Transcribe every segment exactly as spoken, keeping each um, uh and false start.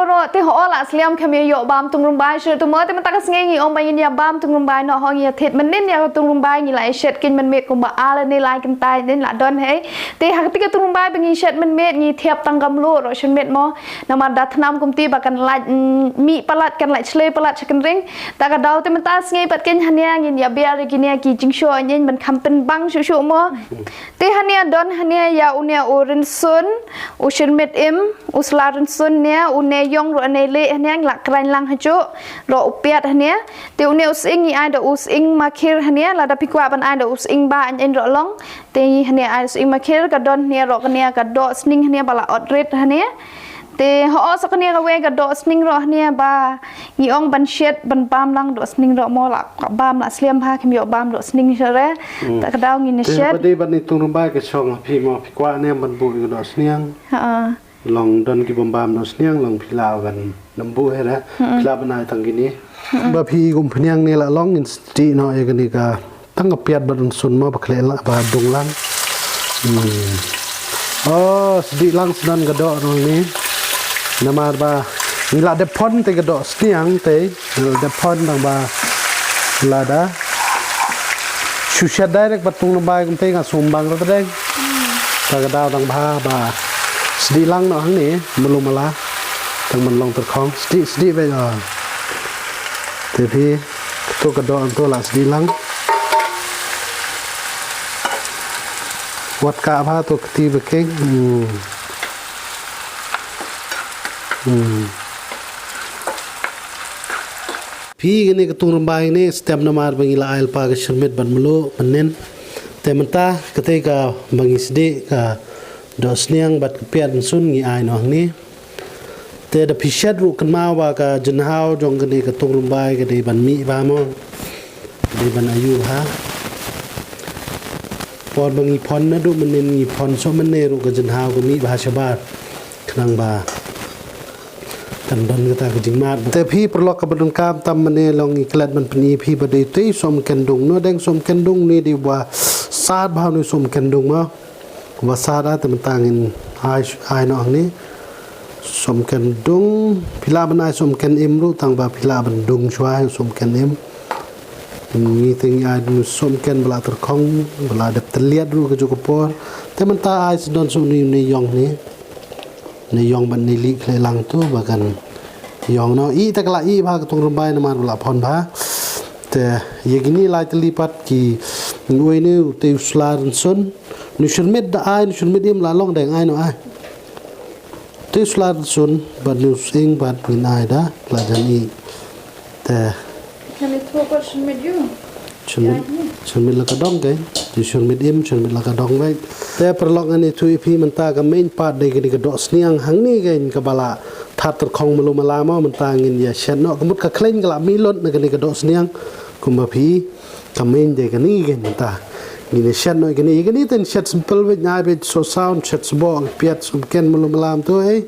Ro te ho la sliam kham ïa ïoh bam tung rymbai shu tu mo te mynta ka sngi ngi ong ba ngin ïa bam tung rymbai noh ho ngi ïa thied mynnin ïa ka tung rymbai ngi la ïa shet kin mynmiet kumba ar ne lai kynta ngin la don hei. Te ha kata ka tung rymbai ba ngi shet mynmiet ngi thiap tang ka mluh ro shen miet mo. Namar da thnam kumti ba kan lait, mm, mih palat kan lait shlei palat sha kynring. Ta ka daw te mynta sngi pat kin hania ngin ïa biar ïa kine ki jingshoh ngin ban kham pynbang shuh shuh mo. Te hania don hania ïa une u rynsun, u shyrmit im, u sla rynsun ne, une ïong ruh ne leh hania ngi la kren lang hajuh, ruh u piat hania. Te une u sying ngi ai da u sying makhir hania, lada phi kwah ban ai da u sying ba ain ain ruh long. Te ngi hania ai u sying makhir ka don hania ruh kania ka doh sning hania ba la ot rit hania. Te ho sa kania ka wei ka doh sning ruh hania ba ngi ong ban shet ban bam lang doh sning ruh mo la bam la sliam ha kim ïoh bam doh sning sha re. Hmm. Ta ka daw ngi ne Te shet. Ba dei ban ni tung rymbai ka shong phi mo phi kwah ne ban bu ïa ka doh sniang. Ha. Long don ki bam bam doh sniang long phi la ban nam bu he re. Hmm. Phi la ban ai tang kini. Hmm. Ba phi gum pniang ne la long in sti no ïa kani ka Tang ka piat ba rynsun mo ba khleh la ba dung lang. Hmm. Oh, sdih lang sdang ka doh rong ni. Namar ba ngi la dep phon te ka doh sniang te, ngi la dep phon dang ba lada. Shu shet direct ba tung lambai kum te nga sum bang ra deng. Ta ka daw dang ba ba sdih lang no hang ni, melu mala. Tang man long terkhong, sdih sdih ba. Te phi Kato ka doh anto la sdih lang. Wat ka bha to kti ba keng. Hmm. Hmm. Phi kane ka tung rymbai ne stem namar ba ngi la ai lypa ka shyrmit bad mluh mynnin. Te mynta kate ka ba ngi sdih ka doh sniang bad ka piat rynsun ngi ai noh hangne. Te da phi shet ruh kynmaw ba ka jynhaw jong kane ka tung rymbai ka dei ban mih bha mo. Ka dei ban ayu bha. Por ba ngi phon naduh mynnin ngi phon shuh mynne ruh ka jynhaw ka mih bha shabar. Khnang ba kan don kata ka jingmad. Te phi paralok kaba donkam tam mynne long ngi klet ban pyni phi ba dei tei sumken dung. No deng sumken dung ne dei ba sat bha ne sumken dung mo. Ba sat ah te mynta ngin ai, ai noh hangne. Sumken dung, phi lah ban ai sumken im ruh tang ba phi lah ban dung shuwa sumken im. Ngi te ngi ai sumken ba la tyrkhong, ba la dep tylliat ruh kajuh ka por. Te mynta ai sdang shuh ne, ne ïong ne. Ne ïong ban ne lih khleh lang tu ba kan ïong noh. Ih te ka la ih bha ka tung rymbai namar ba la phon bha. Te ïa kine lai tylli pat ki ngi uei ne u te u sla rynsun. Nu shyrmit da ai, nu shyrmit im la long deng ai noh ai. Te u sla rynsun bad nu sying bad ngin ai da la jan ih. Te Kan i thok pat shyrmit ïu. Shyrmit, shyrmit la ka dong kai. Te shyrmit im, shyrmit la ka dong beit. Te paralok ngan ïathuh ïa phi mynta ka main part dei kane ka doh sniang hangne kai kaba la that tyrkhong malu mala mo mynta ngin ïa shet noh. Ka mut ka khleiñ ka la mih lut na kane ka doh sniang. Kumba phi Ka main dei kane kane mynta. Ngin shet noh kane, kane te shet simple beit, nai beit, so sound, shet sboh, piat sumken malu malam tu, eh.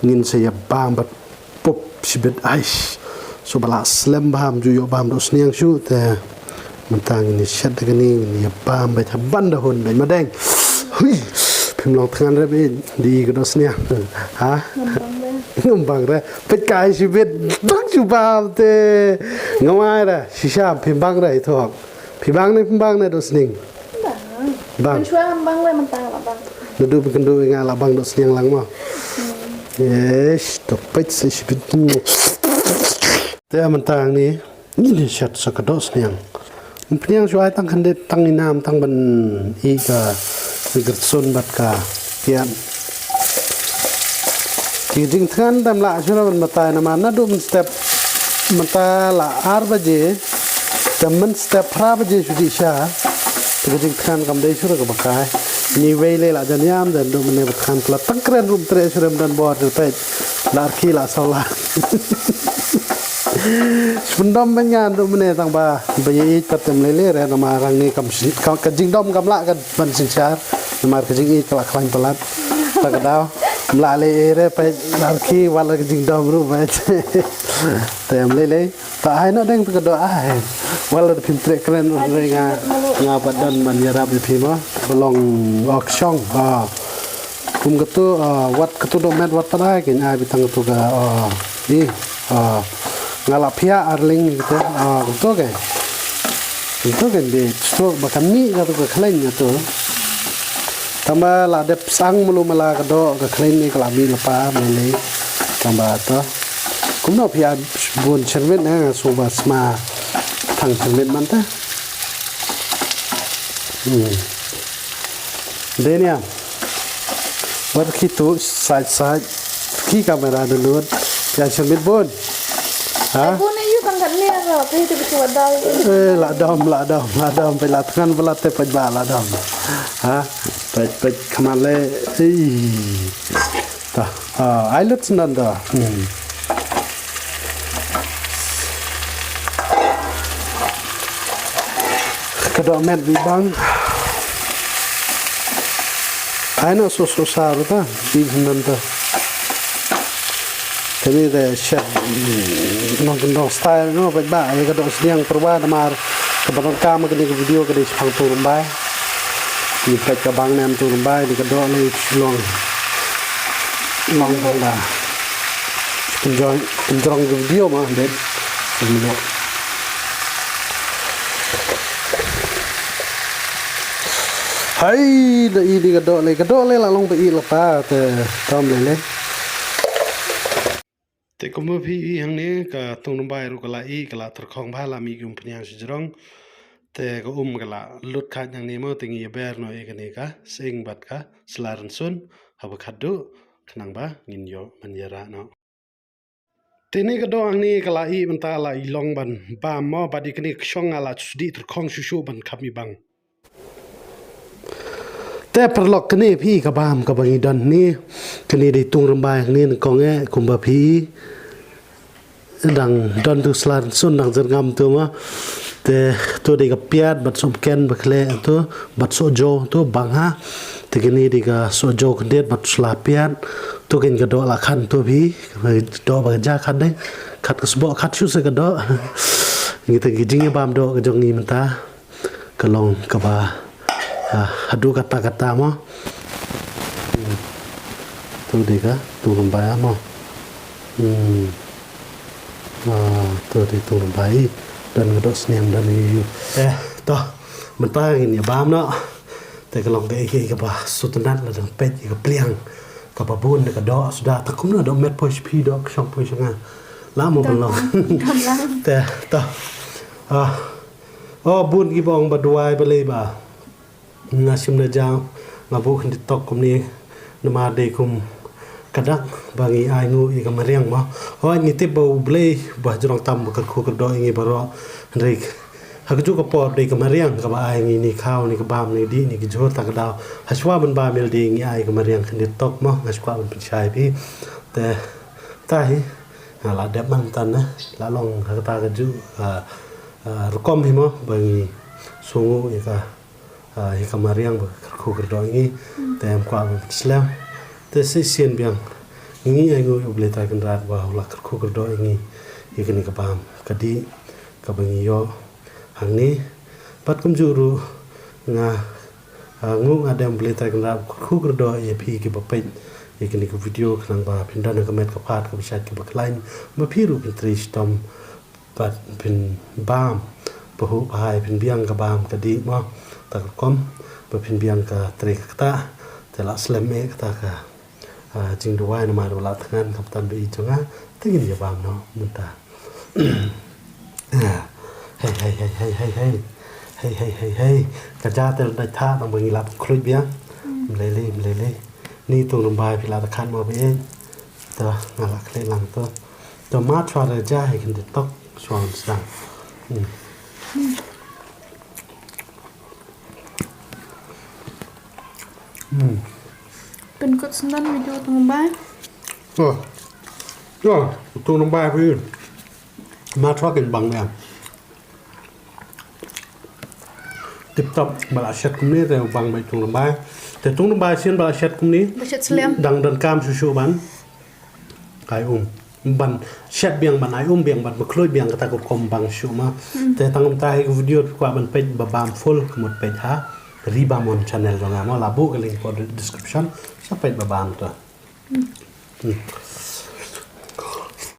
Ngin sa ïa bam bad pop shibit ais. So ba la slem bam ju ïoh bam doh sniang shuh te. Mynta ngin shet da kane, ngin ïa bam beit haban da hun beit madeng. Hui, phim long thngan re beit, di ka doh sniang. Ha? Ngam bang re. Ngam bang re. Peit kai shibit, dang shu bam te. Ngam ai re, shisha phim bang re, ito hok. Phi bang ne, phim bang ne, doh sniang. Bang. Bang. Kan shuwa ngam bang re, mynta la bang. Naduh phi kynduh nga la bang doh sniang lang mo. Hmm. Yes, to peit sa shibit. Te mynta ni, ngin shet sa ka doh sniang. Pynïang shu ai tang khyndiat tang inam tang ban ih ka rynsun bad ka piat. Ki jingthngan dang lah shu ban batai namar naduh mynstep mynta la ar baje te mynstep phra baje shu dih sha. Te ki jingthngan kam dei shu ka bakai. Ni wei le la jan ïam dan duh mynne ba thngan pla tang kren rum tre shu rem dan bor te peit. La arki la saw la. Shu pyndom ban ngan duh mynne tang ba ba ïeit pat tem lei lei re namar rang ni kam syn-, ka, ka jingdom kam lah ka ban synshar namar ka jingïeit ka la khlaiñ palat. Ta ka daw mlah lei ei re peit la arki wat la ka jingdom ruh peit. Tem lei lei ta ai noh deng ta ka doh ai. Wat la da phim treh kren ruh re nga, nga pat don ban ïarap ïa phi mo. Ba long ok shong. Ah. Kum katu, ah, wat katu dohmet wat pat ai, kein ai beit tang katu ka, ah, i, ah, nga la phiah arliang katu, ah, katu kein. Katu kein beit, shuh ba kan mih katu ka khleiñ katu. Tang ba la dep sang malu mala ka doh ka khleiñ ne ka la mih lypa, mih lei. Tang ba to. Kumno phi ai bun shyrmit ne, nga shu ba sma thang shyrmit man ta. Hmm. Dei ne em. Wat ki tu sait sait. Ki kamera dulu. Phi ai shyrmit bun. Ha? Bun ayu tang kat ne ro. Phi tu phi tu wadai. Eh, la dom, la dom, la dom. Phi la tngan bala te phi ba la dom. Ha? Phi, phi kamale. Eh. Ta. Ah, ai lut snan ta. Hmm. Ka dohmet beit bang. Ai noh shuh shuh sa ruh ta, beit hynnin ta. Kane te chef, mm, nongkyndong style noh, beit ba, ai ka doh sniang pyrwa namar kaba donkam kane ka video ka dei shaphang Tungrymbai. Ngi peit ka bang ne em Tungrymbai, dei ka doh lei long. Long bang da. Pynjrong, pynjrong ka video ma, dei. Pynjrong. Hai, da i dei ka doh lei, ka doh lei la long ba i lypa, te tam lei lei. Te kumba phi i hangne ka Tungrymbai ruh ka la i, ka la tyrkhong bha, la mih ki um pynïang shajrong. Te ka um ka la lut kha hangne mo, te ngi ïa ber noh ïa kane ka sying bad ka sla rynsun haba khatduh, khnang ba ngin ïoh ban ïarah noh. Te ne ka doh hangne ka la i mynta, la i long ban bam mo, bad ïa kane ka shong nga la sdih tyrkhong shuh shuh ban kham i bang. Te paralok, kane phi ka bam kaba ngi don hangne. Kane dei Tungrymbai hangne nyngkong eh, kumba phi dang don tu sla rynsun dang jyrngam tu ma. Te tu dei ka piat bad sohmynken ba khleh tu bad sohjaw tu bang ha. Te kane dei ka sohjaw khyndiat bad sla piat. Tu kein ka doh la khan tu phi. Ka doh ba ka ja khat dei. Khat ka sboh khat shu se ka doh. Ngi te ki jingïabam doh ka jong ngi mynta. Ka long kaba, ah, haduh katta katta mo. Hmm. Tu dei ka Tungrymbai mo. Hmm. Ah, tu dei Tungrymbai. Don ka doh sniang don ïa u. Eh, to. Mynta ngin ïa bam noh. Te ka long kaei kaei kaba sngewtynnat lada peit ïa ka pliang kaba bun da ka doh suda. Te kumno doh met poi sha phi, doh ka shong poi sha nga. La mo ban long. Te, to. Ah. O bun kiba ong ba duwai balei ba nga shim na jaw, nga buh khyndiat tok kumne, namar dei kum ka dak ba ngi ai nguh ïa ka mariang mo. Hooid ngi tip ba U Blei ba jrong tam ba kyrkhu kyrdoh ïa ngi baroh, hynrei ha kajuh ka por dei ka mariang kaba ai ngi ne khaw ne ka bam ne dih ne ka jhur. Ta ka daw hashwa ban bam ïa lade ngi ai ka mariang khyndiat tok mo, nga shu kwah ban pynshai phi. Te, ta hi, nga la dep man tan na, la long ha kata kajuh, ah, ah, rukom hi mo, ba ngi sngewnguh ïa ka, ah, ïa ka mariang ba kyrkhu kyrdoh ïa ngi. Te em kwah ban slem. Te shisien biang ngi ai nguh ïa U Blei Trai Kynrad ba u la kyrkhu kyrdoh ïa ngi ïa kane ka bam ka dih kaba ngi ïoh hangne. Bad kumjuh ruh nga, ah, nguh nga dem U Blei Trai Kynrad kyrkhu kyrdoh ïa phi kiba peit ïa kane ka video khnang ba phin don ha ka met ka phad kaba shait kaba khlaiñ, ba phi ruh phin trei shitom bad phin bam pahuh pahai, phin biang ka bam ka dih mo, ta ka rukom ba phin biang ka trei ka ktah. Te la slem eh kata ka, ah, jingduwai namar ba la thngan, khamtam ba i jong nga. Te ngin ïa bam noh mynta. Ah, hei, hei, hei. Hei, hei, hei, hei. Ka ja te dei tha tang ba ngi la khluit biang. Mlei lei, mlei lei. Ni Tungrymbai phi la da khan mo ba ei. To nga la khlei lang to. To ma chwa re ja hei khyndiat tok. Shuwa sdang. Hmm. Hmm. Pynkut sngewbha video Tungrymbai. To. To, Tungrymbai phi. Ma chwa kin bang ne. Tip top ba la shet kumne te bang ba i Tungrymbai. Te Tungrymbai sien ba la shet kumne. Ba shet slem. Dang donkam shuh shuh ban ai um. Ban shet biang ban ai um biang ban pynkhluit biang kata ka rukom bang shuh ma. Hmm. Te tang mynta hi ka video phi kwah ban peit ba bam full ka mut peit ha. Ribamon channel jong nga mo, la buh ka link hapoh description. Sa peit ba bam to. Hmm.